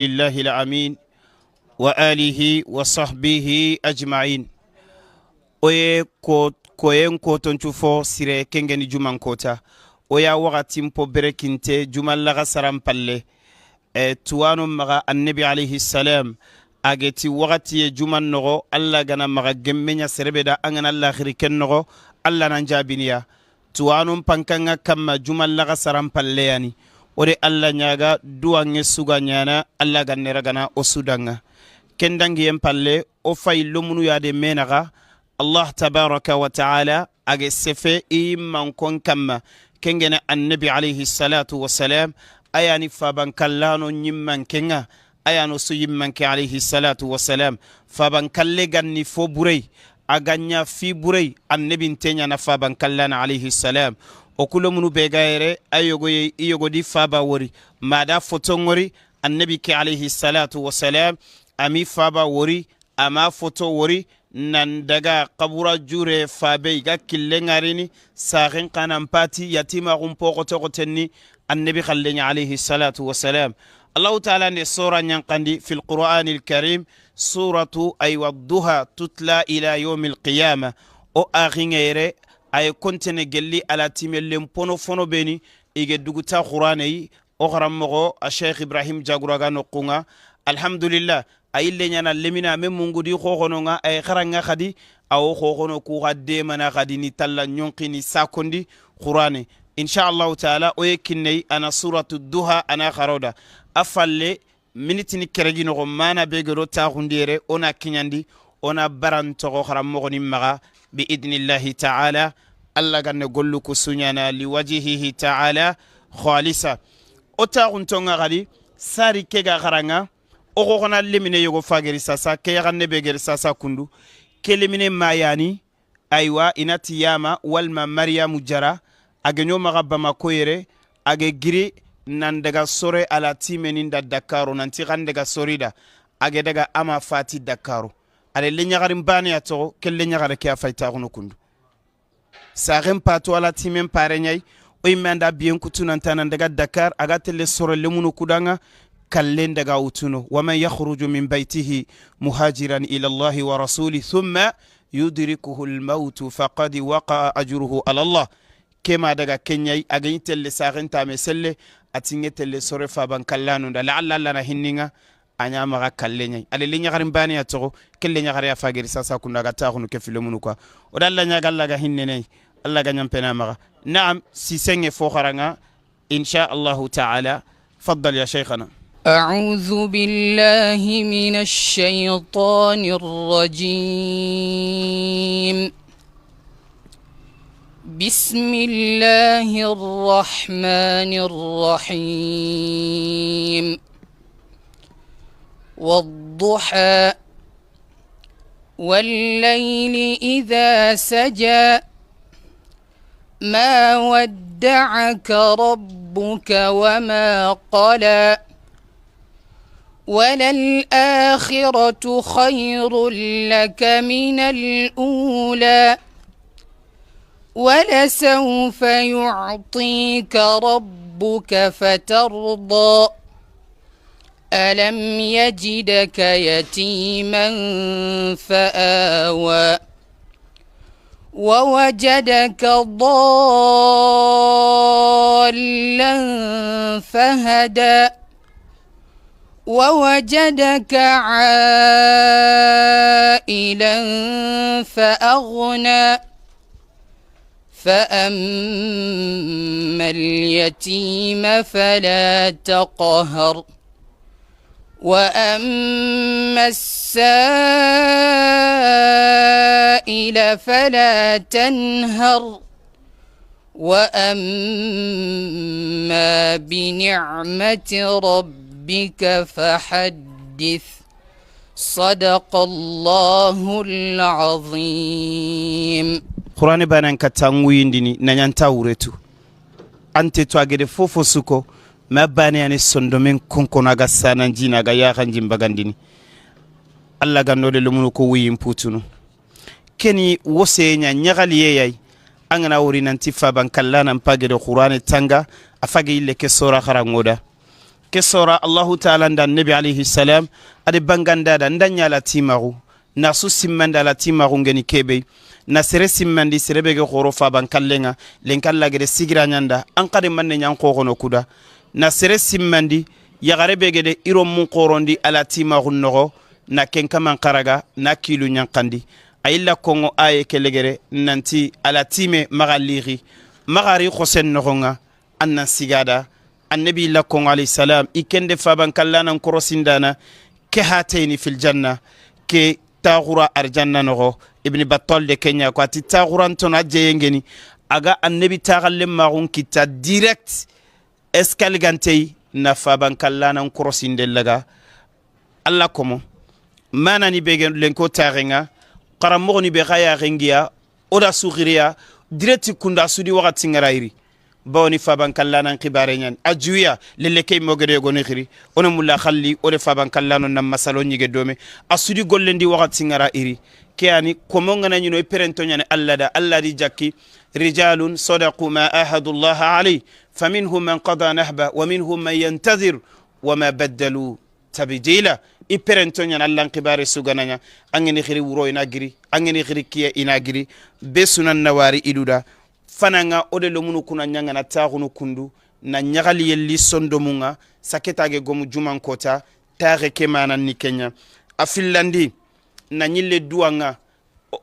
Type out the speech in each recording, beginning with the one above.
الله الأمين وآله وصحبه أجمعين. Oye ko koyen kotoncu fo sire kengeni juman kota oya wagati mpo berekinte juma laga saran palle e tuwano maga annabi alayhi salam ageti wagati ye juman nogo Alla gana maga gemmenya serebe da an gana lahiri ken nogo Alla nan jabiniya tuwano pankanga kamma juma laga saran palle yani ode Alla ñaga duwange suga ñana Alla gannera gana o sudanga kendangiyen palle o fay lomunu yade menaga Allah tabaraka wa taala age sefe i mankon kamma kengene annabi alayhi salatu wasalam ayani fabankallano ñimmankenga ayano su yimmanke alayhi salatu wasalam fabankalle ganni fo burey aganya fi burey annabi nteñana fabankallana alayhi salam o kulomunu be gayere ayogoye iyogodi faba wori mada fotongori annabi ke alayhi salatu wasalam ami faba wori ama foto wori nan daga kabura jure fabe ga kille ngarini saxin kanan pati yatima xun poxotoxotenni annabi xalleña alayhi salatu wasalam. Allahu taala ne sora ñankandi fi lqur'ani alkarim suratu aywa duha tutla ila yomi alqiyama o axingeyere aye kontene gelli ala timellen pono fono beni ige duguta qur'aneyi o xaranmoxo a Cheikh Ibrahim Jaguraga noqunga alhamdulillah ayille ñana lemina me mungudi xoxononga ay xaranga xadi awo xoxono kuxa demana xadi ni talla ñonkini sakondi qur'ane inchallahu taala oye kinney ana suratu duha ana xaroda a falle minitini keregi noxo mana begero taxundiyere ona kiñandi ona barantoxo xaranmoxoni maxa bi idnillahi taala Alla ganne gollu ku suñana liwajihihi taala khalisa o taxuntonga xadi sari kega xaranga o xoxona lemine yogo fageri sasa ke yaxanne begeri sasa kundu ke lemine mayani aywa inati yama walma Mariamu Jara ageño maxa Bamako yere age giri nan daga sore ala timenin da Dakaro nanti xan daga sorida age daga ama fati Dakaro ale le ñaxarin bane a toxo ke le ñaxare ke a faytaxuno kundu saxen pato ala timen pare ñayi o yimme anda biyen kutu nanta nan daga Dakar aga telle sore lemunu kudanga kallen daga wutuno waman yakhruju min baytihi muhajiran ila Allahi wa rasuli thumma yudrikuhu almautu faqad waqa'a ajruhu ala Allah kema daga kenyai agañi telle saxentame selle atinge telle sore faban kallanunda laalla Allah na hinninga a ñamaxa kalle ñayi ale le ñaxarin bane a toxo kelle ñaxare a fageri sasa kunda aga taxunu ke filemunu quoi oda Allah ñaga Allah ga hinnenayi Allah ga ñampena maxa naam sisenge fo xaranga insha Allahu taala. Faddal ya cheikhana. أعوذ بالله من الشيطان الرجيم. بسم الله الرحمن الرحيم. والضحى والليل إذا سجى ما ودعك ربك وما قلى وللآخرة خير لك من الأولى ولسوف يعطيك ربك فترضى ألم يجدك يتيما فآوى ووجدك ضالا فهدى ووجدك عائلا فأغنى فأما اليتيم فلا تقهر وأما السائل فلا تنهر وأما بنعمة ربك فحدث. صدق الله العظيم. Qur'ani banan katanguyindini nañanta wuretu ante to agede fofo suko ma bane ani sondomen konkono aga sananjina aga yaxanjin bagandini Allah gannode lumunu ko wuyin putunu keni woseña ñaxaliyeyay an gana wori nanti faban kallanan pagede qur'ani tanga a fage yille ke sora xarangoda. Ke sora Allahu taala nda Nabi alayhi salam ade banganda da ndanya la timaru na su simmanda la timaru ngeni kebe na sere simmandi serebe ge khoro fa bankallenga lenkalla gede sigira nyanda an kade manne nyan khogono kuda na sere simmandi yagare be gede iro mun khorondi ala timaru nogo na kenkaman karaga na kilu nyankandi ayilla kongo aye kelegere nanti ala time maga liri magari khosen nogonga annan sigada annabi illa kongo alayhi salam ikende faban kallana korosindana ke hatayni fil janna ke taghura arjanna nogo Ibn Battal de Kenya ko ati taghuran ton ajeyengeni aga annabi taghalle magun kita direct escale gantey na faban kallana korosinde laga alla komo manani begen lenko tarenga karammogo ni be xaya xengiya oda suxiriya direct kunda sudi waxati ngarairi bawni faban kallanan xibare ñani a juwiya lelle key mogede yogoni xiri one mulla xalli ode faban kallano nan masalo ñige dome a sudi gollendi waxati ngara iri ke ani komo ngana ñino i perento ñani alla da alla di jakki rijalun sadaqu ma ahadu llaha alayh faminhum man qada nahba wa minhum man yantazir wama baddalu tabdila i perento ñana allan xibare suganaña angeni xiri wuro ina giri angeni xiri kiye ina giri be sunan nawari iduda fananga ode lomunu kuna ñangana taxunu kundu na ñagali yelli sondomunga saketage gomu juman kota taxe ke manan ni kenya a fillandi na ñille duwanga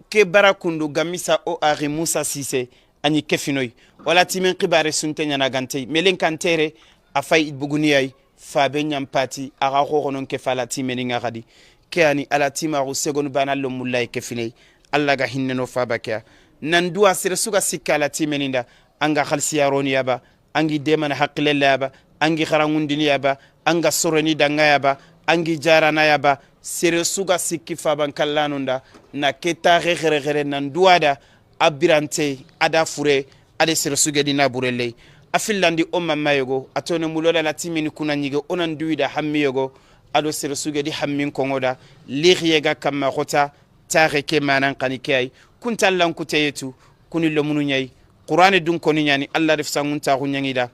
ke bara kundu gamisa o axi Musa Sise añi kefinoy wala timen xibare sunte ñana gantey melen kantere a fay buguniyay fabe ñampati axa xoxonon ke fa ala timeninga xadi ke ani ala timaxu segonu bana lomullay kefiney alla ga hinneno faba kea nan duwa sere suga sikka ala timeninda anga xalsiyaroniyaba angi demana haqqilellayaba angi xarangundiniyaba anga soroni dangayaba angi jaranayaba sere suga sikki faban kallanunda na ke taxe xere xere nan duwada a birante ada fure ade sere sugedi na burelley a fillandi o mamma yogo a tone mulola la timini kuna ñige onan duwida hammi yogo ado sere sugedi hammin kongoda lixiyega kamma xota taxe ke manan xani ke ay kuntallankuteyetu kuni lomunu ñayi qur'ane dun koni ñani alla def sanguntaxu ñangida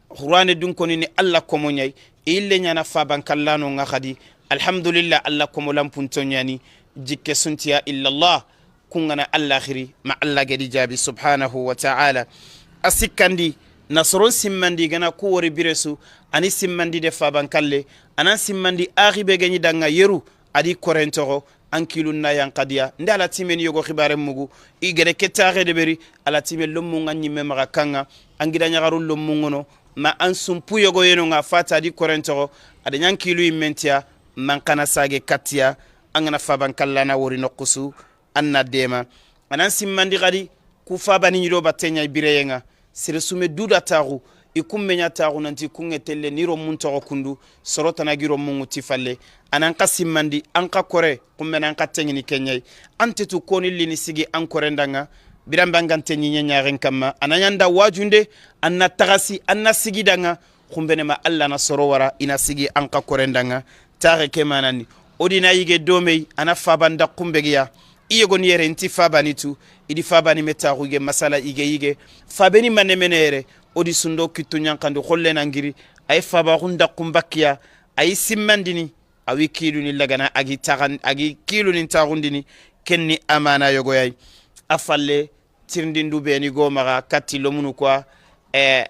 qur'ane dun koni ni alla komo ñayi ille ñana fabankallano nga xadi alhamdulillah alla komo lampunto ñani jikke suntiya illallah kungana alla xiri ma alla gedi jaabi subhanahu wa ta'ala a sikkandi nasoron simmandi gana ku wori biresu ani simmandi de fabankalle anan simmandi axibe geñi danga yeru adi korentoxo an kilun na yankadiya nde ala timeni yogo xibaren mugu i gede ke taxe deɓeri ala time lommunga ñimme maxa kanga an gida ñaxaru lommungono ma an sumpu yogo yenonga fata adi korentoxo ada ñan kilu yimmentiya man xana sage kattiya an gana fabankallana wori noqusu an na dema anan simmandi xadi ku fabani ñido batte ñay bireyenga sere sume duda taxu i kummeña taxu nanti kunge telle ni rommun toxo kundu soro tanagi rommungu ti falle anan xa simmandi an xa kore xummene an xa teŋini keñayi an tetu koni lini sigi an korendanga biranbe an gante ñiñe ñaxen kamma anañanda wajunde an na taxasi an na sigidanga xumbene ma alla na soro wara ina sigi an xa korendanga taxe ke manani odina yige domey ana fabanda xumbegiya i yogoni yere nti fabani tu idi fabani me taxu ige masala ige yige fabeni manemene yere odi sundo kittu ñankandi xollena ngiri ay fabaxun daxumbakkiya ayi simmandini awi kiluni lagana agi taxan agi kilunin taxundini kenni amana yogoyay a falle tirindindu beni go maxa katti lomunu quoi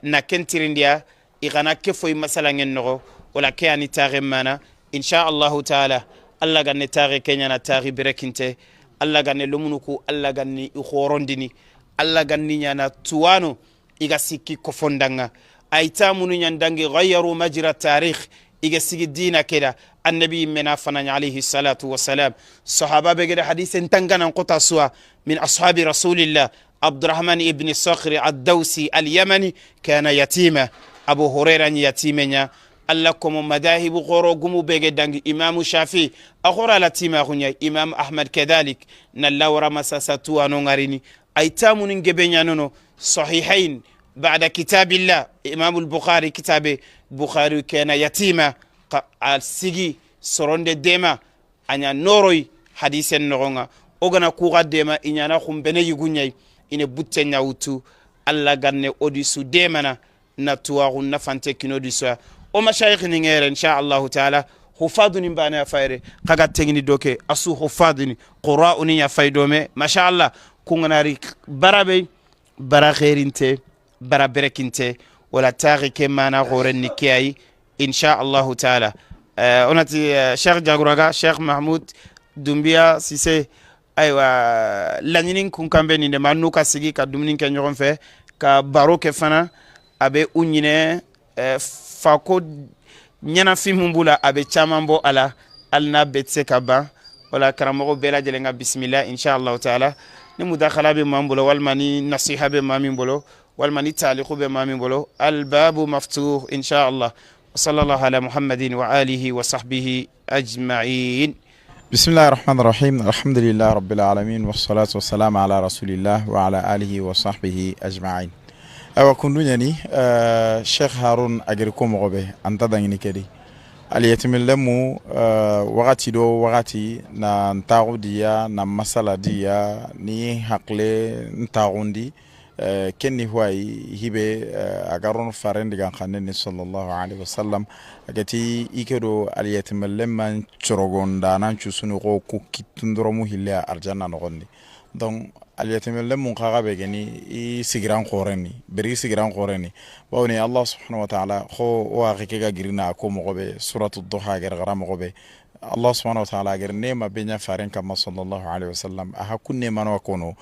na ken tirindiya i xana ke foyi masalangen noxo wala ke ani taxe mana inchallahu taala alla ganne taxe ke ñana taxi berekinte alla ganne lomunu ku alla ganni i xorondini alla ganni ñana tuwano iga sikki kofondanga ay tamunu ñandangi gayaru majra tarikh iga sigi dina keda annabi mena fananya alayhi salatu wassalam sahaba be geda hadisen tangana qota suwa min ashabi rasulillah Abdurrahman ibn Sakhri ad-Dawsi al-Yamani kana yatima Abu Huraira yatimenya alla komo madahibu goro gumu bege dangi Imam Shafi akhora la tima hunya Imam Ahmad kadhalik nallawra masasatu anongarini ay tamunin gebenya nono sahihain بعد كتاب الله إمام البخاري كتاب بخاري كان يتيما السيجي سروند ديما أنا نوروي حديث النغونga ogana kuga dema inyana khumbene yugunyai ine butte nyawutu alla ganne odisu demana na tuwaxu nafante kino di soya O mashayikh ni ngere insha Allah taala hufaduni bana ya fayre kaga tengini doke asu hufaduni qura'uni ya faydome masha Allah kunganari barabe bara khairinte bara berekinte wala taari ke mana goren ni kiyai insha Allah taala. Onati Cheikh Jaguraga Cheikh Mahmoud Doumbia Cissé aywa laɲini kun kan bɛ nin de ma n'u ka sigi ka dumuni kɛ ɲɔgɔn fɛ ka baro kɛ fana a bɛ u ɲinɛ fako ɲɛnafin mun b'u la a bɛ caman bɔ a la hali n'a bɛɛ tɛ se ka ban wala karamɔgɔ bɛɛ lajɛlen ka bisimila insha Allah taala ni mudakhala bɛ maa min bolo walima ni nasiha bɛ maa min bolo walima ni taliku bɛ maa min bolo albabu maftuh insha Allah وصلى الله على محمد وآله وصحبه أجمعين. بسم الله الرحمن الرحيم. الحمد لله رب العالمين والصلاة والسلام على رسول الله وعلى آله وصحبه أجمعين. أwa kundu ñani Cheikh Haroun ageri ko moxo ɓe anta dangini kedi aliyetimille mu waxati do waxati na ntaxu diya na masala diya ni haqle ntaxundi kenni huwayi hibe agaron faren digan xaneni sallallahu alaihi wasallam agati ikedo aliyetimille man corogondanan cusuni xo ku kittundoromu hille a arjanna noxondi. Donc aliyetimille mun xaxa be geni i sigiran xoreni beri sigiran xoreni bawni Allah subhanahu wa ta'ala xo o axi ke ga girina ko moxo be suratu duha ger xara moxo be Allah subhanahu wa ta'ala ger nema benya faren kama sallallahu alaihi wasallam aha kunne mano kono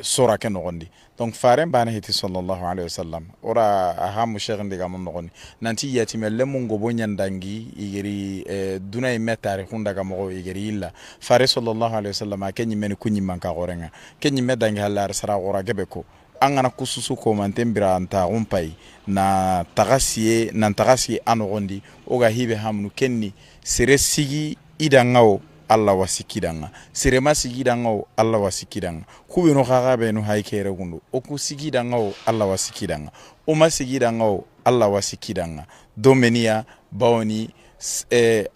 sura ke nogondi. Donc faren bana hiti sallallahu alaihi wasallam ora aha mu sheikh ndiga mun nogondi nanti yatimelle mun gobo nyandangi igeri dunay metare khunda ga mogo igeri illa fare sallallahu alaihi wasallam akenyi men kunyi manka gorenga kenyi medangi halar sara gora gebe ko angana kususu ko mantembira anta gumpai na tagasiye nan tagasiye anogondi oga hibe hamnu kenni sere sigi idangao Allah wasikidanga sere ma sigidangao Allah wasikidanga kubeno xaxa benu hay kere gundu oku sigidangao Allah wasikidanga o ma sigidangao Allah wasikidanga domenia bawni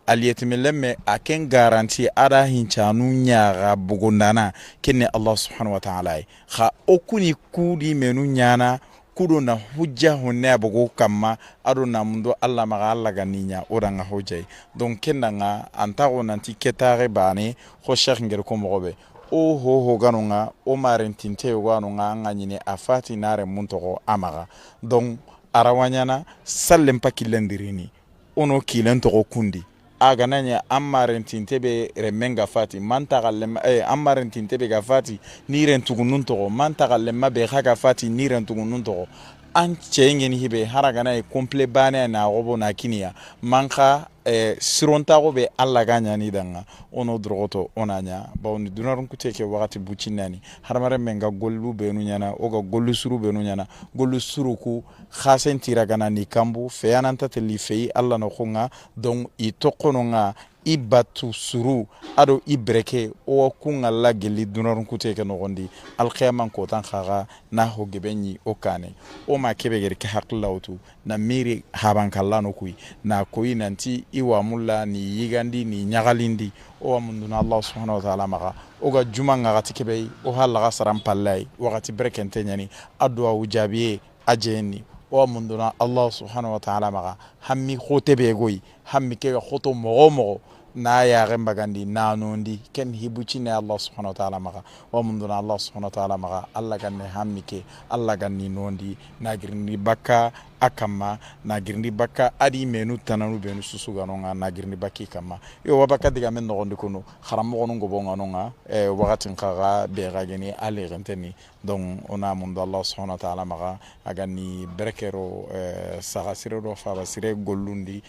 aliyetimilemme a ken garanti ada hincanu ñaxa bugundana kenne Allah subhanahu wa ta'ala xa okuni kudi menu ñana kudo na hujja honne a bogo kamma ado na mundo Allah maga Allah ganinya oranga hujjai. Donc kenanga antago nanti ketare bane xo cheikh ngere ko moxobe o ho ho ganonga o marentinte ganonga anga ñine a fati nare mun toxo a maxa. Donc arawañana sallen pa killendirini ono kilen toxo kundi aga nanya amarentinte be remenga fati man taxallema amarentinte be ga fati ni rentugunun toxo man taxallema be xa ga fati ni rentugunun toxo an cengeni hibe haragana e complet bane na robo na kiniya manka sirontaxo be alla ga ñani danga ono drogoto ona ña bawni dunarun kute ke waxati buccinnani hadamaren men ga gollu benu ñana o ga gollu suru benu ñana gollu suru ku xasen tiragana ni kambu feyananta telli feyi alla no xunga. Donc i toqononga i batu suru ado i bereke o kunga la gelli dunarun kute ke noxondi alqiyaman kotan xaxa na ho gebeñi o kane o ma kebe geri ke haqqilawtu na miri habankallano kuy na koyi nanti i wamulla ni yigandi ni ñagalindi o wamunduna Allah subhanahu wa ta'ala maxa o ga juma ŋaxati kebe o ha laxa saran pallay waxati berekente ñani a duwawu jaabiye a jeenni o wamunduna Allah subhanahu wa ta'ala maxa hammi xote be goyi hammi ke ga xoto moxo moxo na yaxe mbagandi nanondi ken hibucine Allah subhanahu wa ta'ala maxa wamunduna Allah subhanahu wa ta'ala maxa Allah ganne hammi ke Allah ganni nondi na girindi bakka a kamma na girindi bakka adi menu tananu benu susuganonga na girindi bakki kamma yo wa bakka diga men noxondi kunu xaramoxonu ngobonganonga waxatin xaxa be xa geni a lexenteni. Donc ona mundu Allah subhanahu wa ta'ala maxa agani berekero saxa sire do faba sire gollundi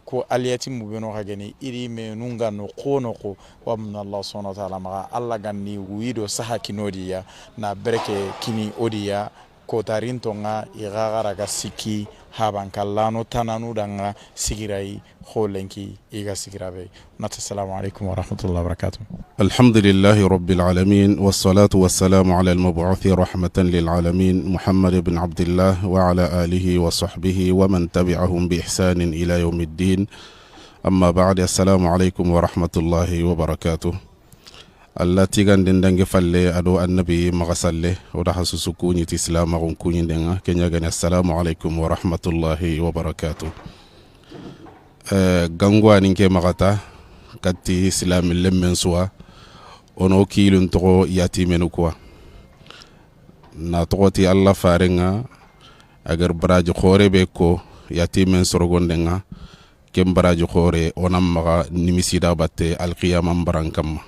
ko aliyati mu beno xa geni iri menu nga no xo no xo wa mundu Allah subhanahu wa ta'ala maxa Allah ganni wuyido saxa kinodiya na bereke kini odiya kotarintonga i xaxaraga sikki habankallano tananu danga sigirai xolenki iga sigirabe. Assalamu alaikum wa rahmatullahi wa barakatuh. Alhamdulillahi rabbil alamin wassalatu wassalamu ala al-mab'uthi rahmatan lil alamin Muhammad ibn Abdullah wa ala alihi wa sahbihi wa man tabi'ahum bi ihsanin ila yawmiddin. Amma ba'd, assalamu alaikum wa rahmatullahi wa barakatuh. Allah tiganden dange falle ado annabi magasalle oda hasusu kuñiti islamaxun kuñindenga ke ñagani assalamu alaikum wa rahmatullahi wa barakatuh. Gango ani ke magata katti silami lemmen suwa ono kilun togo yatimenu kuwa na togoti Alla farenga agar baraji khore be ko yatimen sorogondenga kem baraji khore onam maga nimisida batte alqiyama barankamma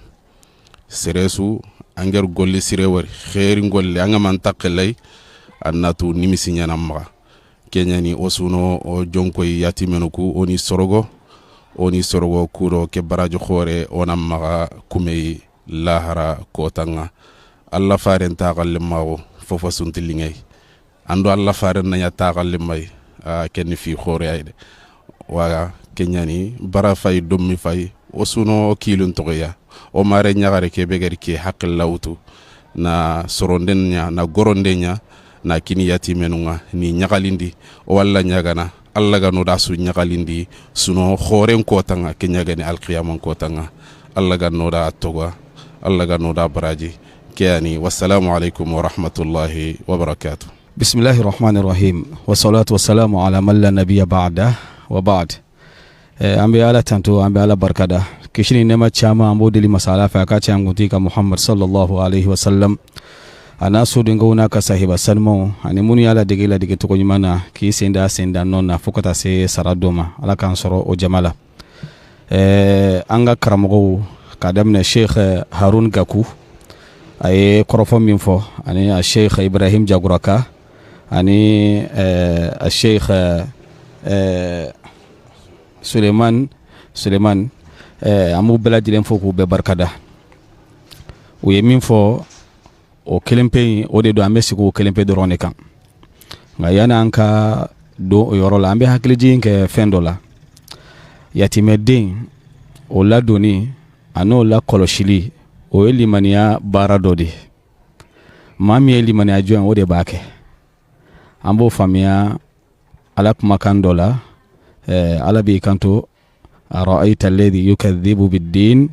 seresu anger golli sire wari kheri golli anga man taqelay annatu nimisi ñanam maga keñani o suno o jonkoy yatimenu ku oni sorogo kuro ke baraji khore onam maga kumey lahara kotanga Alla faren taxalle maxo fofo suntilingay ando Alla faren naña taxalle may kenni fi khore ay de waga keñani bara fay dommi fay o suno o kilun togoya o mare ñaxare ke begeri ke haqqillawtu na soronden ña na goronde ña na kini yatimenunga ni ñaxalindi o walla ñagana Alla gano da su ñaxalindi suno xoren kotanga ke ñagani alqiyaman kotanga Alla gano da toga Alla gano da baraji keyani. Wassalamu alaikum wa rahmatullahi wa barakatuh. Bismillahi rahmani rahim, wassalatu wassalamu ala man la nabiyya ba'da wa ba'd. An bɛ Ala tanto, an bɛ Ala barikada, kisi ni nɛɛma caman an b'o deli masala fɛ a ka cɛ an kuntigi ka Muhammad sallallahu alaihi wa sallam, a n'a sodenkaw n'a ka sahiba sanumaw ani minnu y'a ladege ladege cogo ɲuman na k'i sen da sen da nɔ na fo ka taa se sara don ma. Ala k'an sɔrɔ o jama la. An ka karamɔgɔw k'a daminɛ Sheikh Harun Gaku, a ye kɔrɔfɔ min fɔ, ani a Sheikh Ibrahim Jaguraka, ani a Sheikh Suleiman, an b'u bɛɛ lajɛlen fo k'u bɛɛ barikada. U ye min fɔ o kelen pe in, o de don, an bɛ sigi o kelen pe dɔrɔn de kan. Nka yanni an ka don o yɔrɔ la, an bɛ hakilijigin kɛ fɛn dɔ la. Yatimɛden o ladonni a n'o lakɔlɔsili, o ye limaniya baara dɔ de ye. Maa min ye limaniya jɔn ye, o de b'a kɛ. An b'o faamuya Ala kumakan dɔ la. Ala b'i kanto ara'ayta alladhi yukadhibu bid-din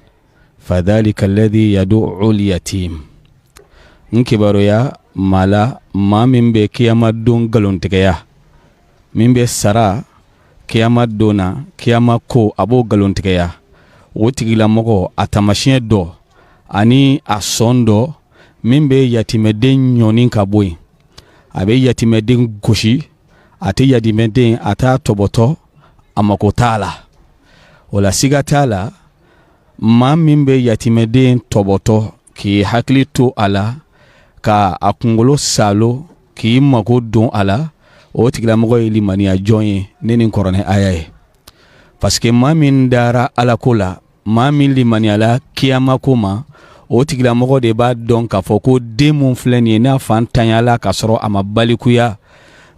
fadhalika alladhi yad'u al-yatim. N kibaruya maa la, maa min bɛ kiyama don nkalontigɛya, min bɛ sara kiyama don na, kiyama ko a b'o nkalontigɛya, o tigilamɔgɔ a taamasiyɛn dɔ ani a sɔn dɔ min bɛ yatimɛden ɲɔni ka bɔ yen, a bɛ yatimɛden gosi, a tɛ yatimɛden a t'a tɔbɔtɔ, a mako t'a la. O la siga t'a la, maa min bɛ yatimɛden tɔbɔtɔ k'i hakili to a la, ka a kunkolo salo, k'i mako don a la, o tigilamɔgɔ ye limaniya jɔn ye ne ni kɔrɔnɛ aya ye. Parce que maa min dara Ala ko la, maa min limaniyala kiyama ko ma, o tigilamɔgɔ de b'a dɔn k'a fɔ ko den mun filɛ nin ye, n'a fan tanyala k'a sɔrɔ a ma balikuya,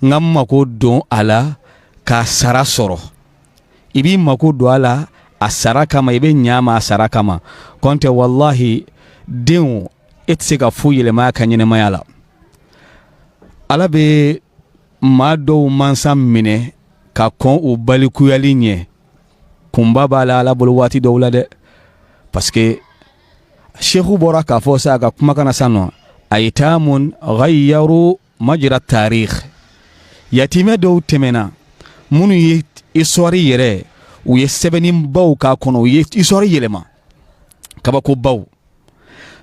n ka mako don a la k'a sara sɔrɔ. I b'i mako don a la a sara kama, i bɛ ɲa ma a sara kama. Kɔntɛ walahi denw e tɛ se ka foyi yɛlɛma a ka ɲɛnɛmaya la. Ala bɛ maa dɔw mansa minɛ ka kɔn u balikuyali ɲɛ, kunba b'a la Ala bolo waati dɔw la dɛ. Parce que Sheikhu bɔra k'a fɔ sa a ka kumakan na sisan nɔ, aytamun ghayyaru majra tarikh, yatimɛ dɔw tɛmɛna minnu ye histoire yɛrɛ, u ye sɛbɛnnibaw k'a kɔnɔ, u ye histoire yɛlɛma, kabakobaw.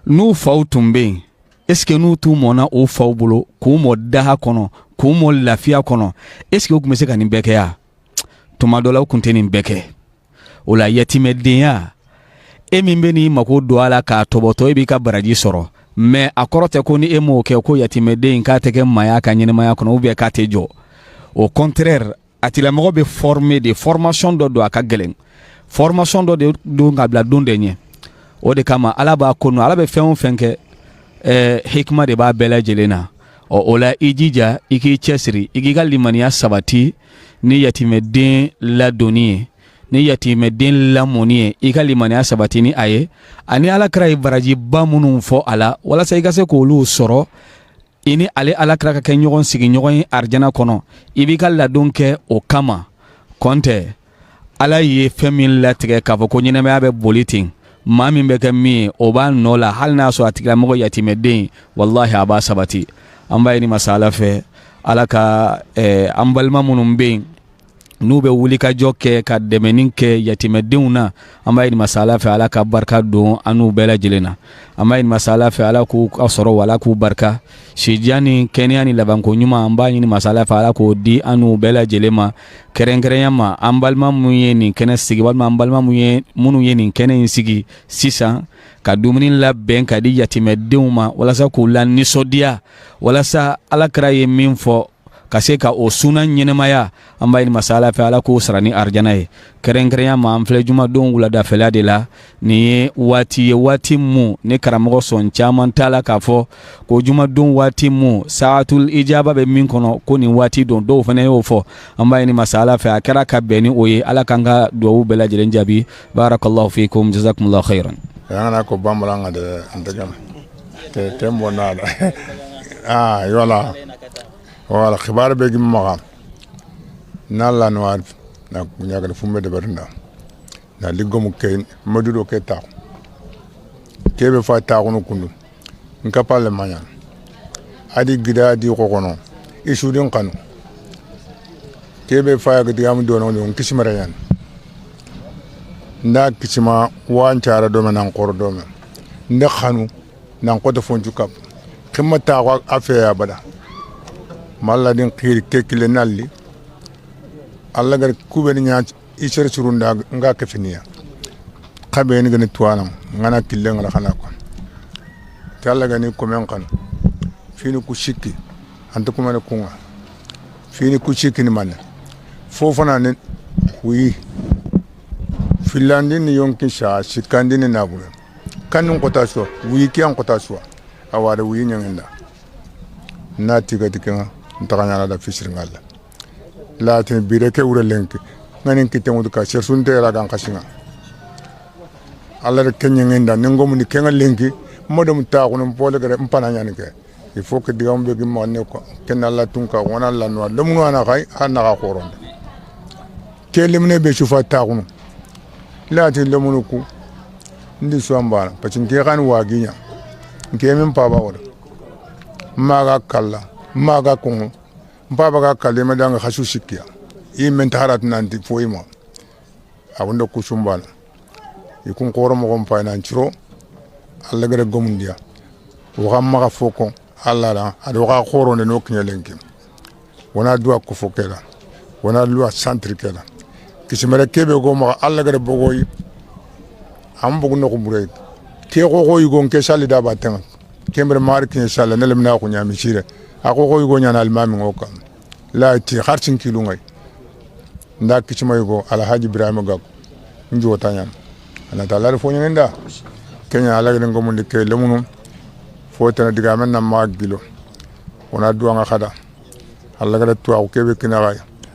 N'u faw tun bɛ yen, est ce que n'u t'u mɔnna u faw bolo k'u mɔ daha kɔnɔ, k'u mɔ lafiya kɔnɔ, est ce que u tun bɛ se ka nin bɛɛ kɛ ya? Tuma dɔ la u tun tɛ nin bɛɛ kɛ. O la yatimɛdenya, e min bɛ n'i mako don a la k'a tɔbɔtɔ, e b'i ka baraji sɔrɔ. Mais a kɔrɔ tɛ ko ni e m'o kɛ ko yatimɛden k'a tɛ kɛ maaya ka ɲɛnɛmaya kɔnɔ, ou bien k'a tɛ jɔ. Au contraire, a tigilamɔgɔ bɛ former de, formation dɔ don, a ka gɛlɛn, formation dɔ de don ka bila don de ɲɛ. O de kama Ala b'a ko Ala bɛ fɛn o fɛn kɛ, hikima de b'a bɛɛ lajɛlen na. Ɔ o la i jija, i k'i cɛsiri, i k'i ka limaniya sabati ni yatimɛden ladonni ye, ni yatimɛden lamɔni ye, i ka limaniya sabati ni a ye, ani Ala kira ye barajiba minnu fɔ a la, walasa i ka se k'olu sɔrɔ, i ni ale Ala kira ka kɛ ɲɔgɔn sigiɲɔgɔn ye arijana kɔnɔ. I b'i ka ladon kɛ o kama. Kɔntɛ Ala ye fɛn min latigɛ k'a fɔ ko ɲɛnɛmaya bɛ boli ten, maa min bɛ kɛ min ye o b'a nɔ la, hali n'a sɔrɔ a tigilamɔgɔ yatimɛden, walahi a b'a sabati. An b'a ɲini masa Ala fɛ, Ala ka an balima minnu bɛ yen N'u bɛ wulikajɔ kɛ ka dɛmɛni kɛ yatimɛdenw na, an b'a ɲini masa Ala fɛ, Ala ka barika don an n'u bɛɛ lajɛlen na. An b'a ɲini masa Ala fɛ, Ala k'u ka sɔrɔ, Ala k'u barika, sijan ni kɛnɛya ni labanko ɲuman, an b'a ɲini masa Ala fɛ, Ala k'o di an n'u bɛɛ lajɛlen ma. Kɛrɛnkɛrɛnya ma, an balima minnu ye nin kɛnɛ sigi, walima an balima minnu ye nin kɛnɛ in sigi sisan ka dumuni labɛn ka di yatimɛdenw ma walasa k'u la nisɔndiya, walasa Ala kira ye min fɔ ka se ka o suna ɲɛnɛmaya, an b'a ɲini masa Ala fɛ, Ala k'o sara ni arijana ye. Kɛrɛnkɛrɛnya ma, an filɛ jumadon wuladafɛla de la. Nin ye waati ye, waati mun ni karamɔgɔ sɔn caman t'a la k'a fɔ ko jumadon waati mun saatul ijaba bɛ min kɔnɔ, ko nin waati don. Dɔw fana y'o fɔ. An b'a ɲini masa Ala fɛ, a kɛra ka bɛn ni o ye, Ala k'an ka duwawu bɛɛ lajɛlen jaabi. Barakallahu fikum, jazakumullahu khairan. Yana ko bambalanga de antagam te tembo na ah yola wala khibar be gi maga nalla no ar na nyaga fumbe de berinda na ligomu ke madudo ke ta kebe fa ta kono kundu nka palle manya adi gida di kokono isudin kanu kebe fa ga diam dono no kisimara yan nda kisima wan cara do nan kor do men nda khanu nan ko to fonju kap khimma ta ko afeya bada malla din khiri kekile nalli alla gar kube ni nya isere surunda nga kefiniya xabe ni gani tuwana ngana kille ngala xana ko te alla gani ko men kan fini ku sikki anta ko mane kunga fini ku sikki ni man fofana ne wi filandi ni yonki sha sikandi ni nabure kanun kota so wi ki an kota so awara wi nyangenda na tiga tiga ntaganya la fisir ngalla latin bireke wure lenki nganin kite mudu ka sersunte la gan kasinga alla re kenyengenda nengomu ni kenga lenki modum ta ko non pole gere mpana nyani ke il faut que digam be gimma ne ko ken alla tunka wona alla no lomunu ana kay hanna ka khoronde kelimne be sufa ta ko latin lomunu ku ndi swambana parce que kan waginya ke min paba wala maga kala maga kongo mpaba ka kalema danga khasu sikya i men taharat nanti foyima awndo kusumbana ikun koro mo gompa nan ciro alla gare gomundiya wa ma ga foko alla la ado ga khoro ne no kinyelenki wona duwa ko fokela wona luwa centre kela kisimere kebe go ma alla gare bogoyi am bogu no ko burey ke go go yugon ke sali da batan kembre mar kin sala ne lemna ko nyami sire ako ko yugo nyana almami ngoka la ti kharsin kilu ngay nda kicima yugo alhaji Ibrahima Gakou njota nyam ana talar fo nyenda kenya ala ngin gomundi ke lemunu fo tana diga men na magilo wona duwa nga khada alla gada tuwa ko kebe kina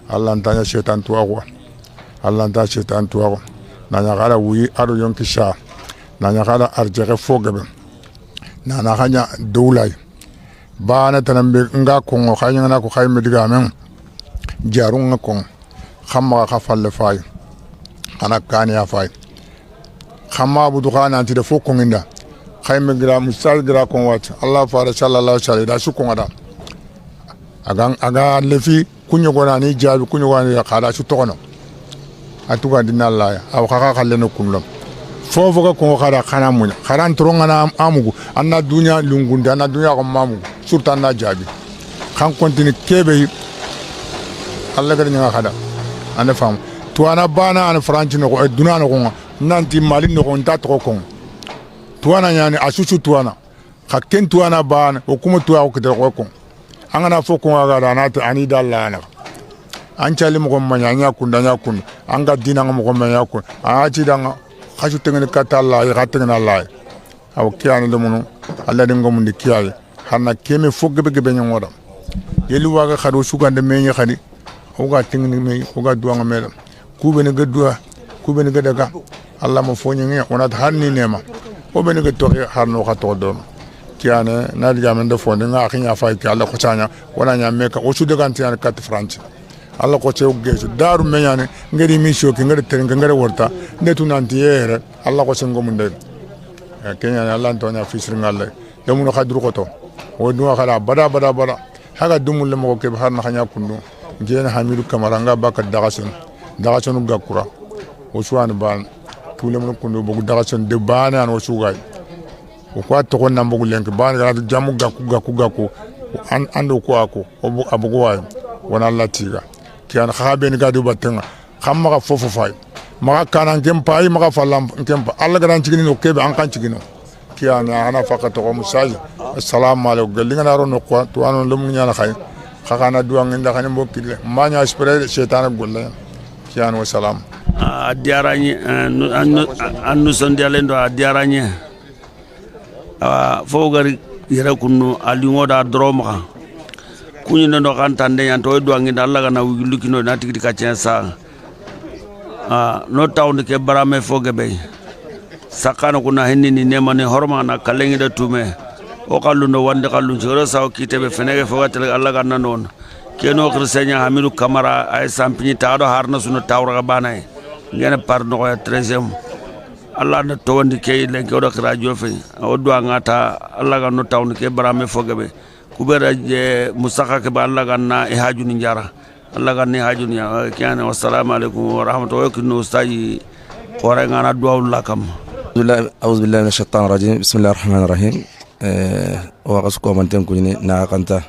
alla ntanya shetan tuwa ko alla nta shetan tuwa ko na nya gara wi ado yonki sha na nya gara arjere fo gebe na na khanya dowlay bana tanambe nga kongo khanya na ko khayme diga men jarun nga kongo khamma kha falle fay ana kani ya fay khamma bu dukhana anti de fo konginda khayme gra musal gra kon wat allah fara sallallahu alaihi da su konga da aga aga lefi kunyo gona ni jabi kunyo gona khada su tokono atuga dinna allah aw khaka khalle no kunlom fofo ka kongo khada khana munya kharan tronga na amugu anna dunya lungunda anna dunya ko mamugu surtout anna jabi khan continue kebe allah gari nya khada ana fam to ana bana ana franci no ko duna no ko nanti mali no ko nta to ko to ana nyani asusu to ana khakken to ana bana o kuma to ko de ko ko angana fo ko ga ana ani dalla ana an chali mo ko manya nya kunda nya kun anga dina mo ko manya kun a ci danga khasu tengene kata Allah ya tengene Allah aw kiyani lemunu Allah dingo mun di kiyaye hanna keme fo gebe gebe nyoda yeli waga khado sugande meñi khadi oga tengene me oga duanga mela kube ne gadduwa kube ne gadaga Allah mo fo nyi ona hanni nema o be ne to harno kha to do kiyane na diga men de fo nga khinya fay ki Allah ko tanya wona nya meka o su daga anti kat france Allah ko cew gesu daru meñane ngari mission ki ngari tren ngari worta ndetu nanti yere Allah ko sengo mun de kenya Allah antonya fisir ngalle lemuno khadru ko to o duwa khala bada bada bada haga dumul le mo ke har na khanya kundu Nkena Hamidu Kamara nga baka dagason dagason gakura o suwan ban tulemunu kundo bogu dagason de bana an o sugay o ko to na mbogu lenk ban ga jamu gaku gaku gaku an ando ko ako o abugo way wona Allah tiga kian khabe ni gadu batenga khamma ga fofo fay maga kanan kempa ay maga falam kempa Allah garan cigini no kebe an kan cigino kian ana faqat ko musaji assalamu alaikum galinga na rono ko to anon lum nyana khay khakana duwa nginda khani mbokile manya spray shaytan golla kian wa salam a diaranye an nusondialen do a diaranye fo gari yere kunnu alingo da droma kunyi ndo kan tande yan to do nginda Allah gana wulukino na tigidi ka sa no town ke barame fo gebe sakano kuna henni ni nemani horma na kalengi da tume o kallu no wande kallu joro saw kitebe fenege fo gatel Allah ganna non keno krisenya Hamidu Kamara ay sampini taado harna sunu tawra banay ngene par no ya 13e Allah na to wandi kay lenke odo radio fe o do ngata Allah ganno town ke barame fo gebe kubera je musaka ke ba Allah ganna e hajuni njara Allah ganni hajuni ya kiana wassalamu alaikum wa rahmatullahi wa barakatuh ustaji qore ngana duwa lakam. أعوذ بالله من الشيطان الرجيم بسم الله الرحمن الرحيم وقسكو من تنكوني ناقنتا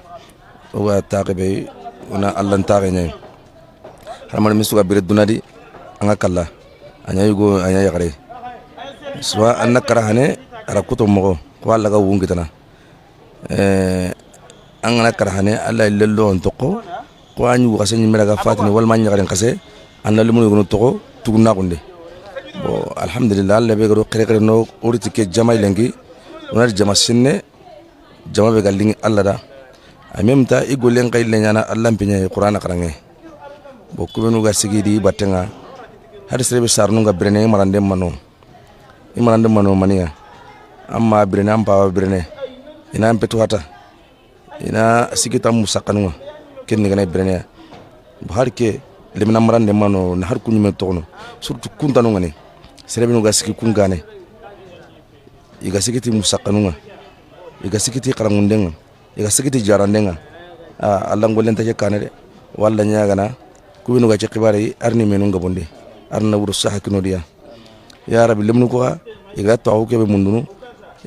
وتاقبي ونا الله نتاقيني حرمان مسوغا بريد دونادي أنا كلا أنا يجو أنا يقري سواء أنا كرهني ركوتو مغو قال لك وونكتنا أنا كرهني الله يللو أنتقو قواني وقسني ملك فاتني والما يقرين قسي أنا لمن يقولون تقو تقولنا قندي bon alhamdulillah alla be garo kere kere no oriti ke jama lengi onar jama sinne jama be galingi alla da en même temps i golen kay lenyana alla mpinya qur'ana karange bo kubenu ga sigidi batenga har serebe sarnu ga brene marande mano i marande mano mania amma brene am pa brene ina am petu hata ina sigita musakanu ken ni gane brene bo har ke lemina marande mano na har kunyme tono surtout kuntanu ngane serebe ga sigi kungane iga sigiti musakanunga iga sigiti karangundenga iga sigiti jarandenga Allah ngolen take kanere walla nyaagana kubinu ga ci arni menu nga bonde arna wuro saha kinodiya ya rabbi lemnu ko iga tawu kebe mundunu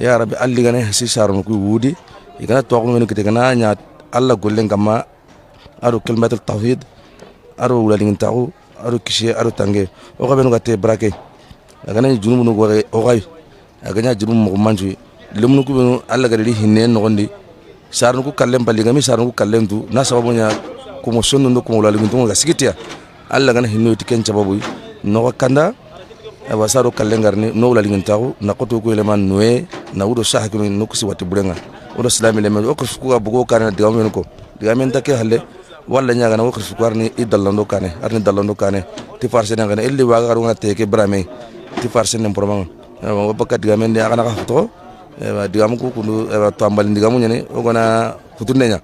ya rabbi alli gane hasi sarunu ku wudi iga tawu menu kite gana nya Allah gollen kama aro kalimatul tauhid aro wulali tawu aro kishe aro tange o ka benu ga te brake agana junubu no gore ogay agana junubu mo manju lemnu ku benu alla gari hinne nogondi sarnu ku kallem bali ngami sarnu ku kallem tu na sababu nya ko mo sonno ndo ko mo wulali ngi ga sigitia alla gana hinno tiken sababu no kanda wasaro kallen garni no wulali ngi tawu na koto ko eleman noe na wudo saha ko no ko si wati burenga odo islami le men o ko ku ga bugo kana diga men ko diga men take halle walla nyaga na wo ko arni idallando kane arni dallando kane ti farse na ngana elli waga garuna teke brame ti farse nem porman wo bakka diga men ya kana ka to diga mu ku kundu tambal diga mu nyane o gona futunne nya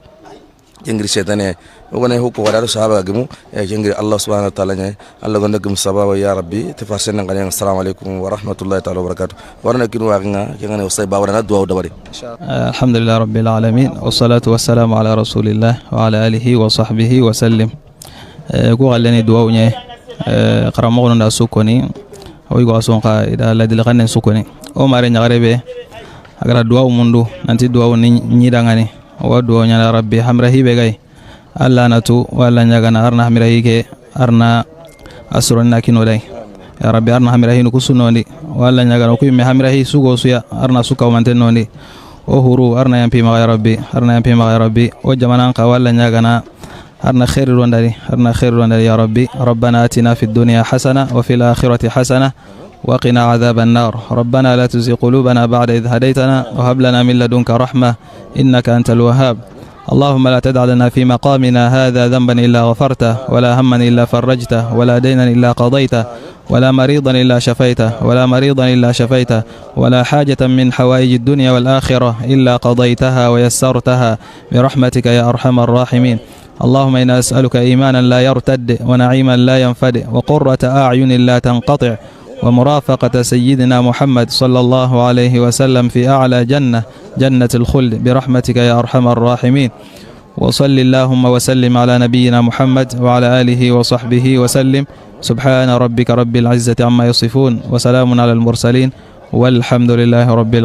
jengri shaytane o gona hukko wala sahaba gimu jengri Allah subhanahu wa ta'ala nya Allah gonda gum sababa ya rabbi ti farse na ngana assalamu alaikum wa rahmatullahi ta'ala wa barakatuh warna kinu waga ngana usay bawra na duwa dabari. Alhamdulillah rabbil alamin wassalatu wassalamu ala rasulillah wa ala alihi wa sahbihi wa sallim. Ko galani duwa nya qaramo na sukoni o yigo sonka ida ladil ganen sukoni o mare nyagarebe agara duwa mundu nanti duwa ni nyidangani wa duwa nya rabbi hamrahi be gay alla natu wala nyagana arna hamrahi ke arna asronna kinolay ya rabbi arna hamrahi nukusunondi wala nyagana ko me hamrahi sugo suya arna suka mantenondi o huru arna yampi ma ya rabbi arna yampi ma ya rabbi o jamanan ka wala nyagana أرنا خير الوندري أرنا خير الوندري يا ربي. ربنا آتنا في الدنيا حسنة وفي الآخرة حسنة وقنا عذاب النار. ربنا لا تزغ قلوبنا بعد إذ هديتنا وهب لنا من لدنك رحمة إنك أنت الوهاب. اللهم لا تدع لنا في مقامنا هذا ذنبا إلا غفرته ولا هما إلا فرجته ولا دينا إلا قضيته ولا مريضا إلا شفيته ولا مريضا إلا شفيته ولا حاجة من حوائج الدنيا والآخرة إلا قضيتها ويسرتها برحمتك يا أرحم الراحمين. اللهم إنا أسألك إيمانا لا يرتد ونعيما لا ينفد وقرة أعين لا تنقطع ومرافقة سيدنا محمد صلى الله عليه وسلم في أعلى جنة جنة الخلد برحمتك يا أرحم الراحمين. وصل اللهم وسلم على نبينا محمد وعلى آله وصحبه وسلم. سبحان ربك رب العزة عما يصفون، وسلام على المرسلين، والحمد لله رب العالمين.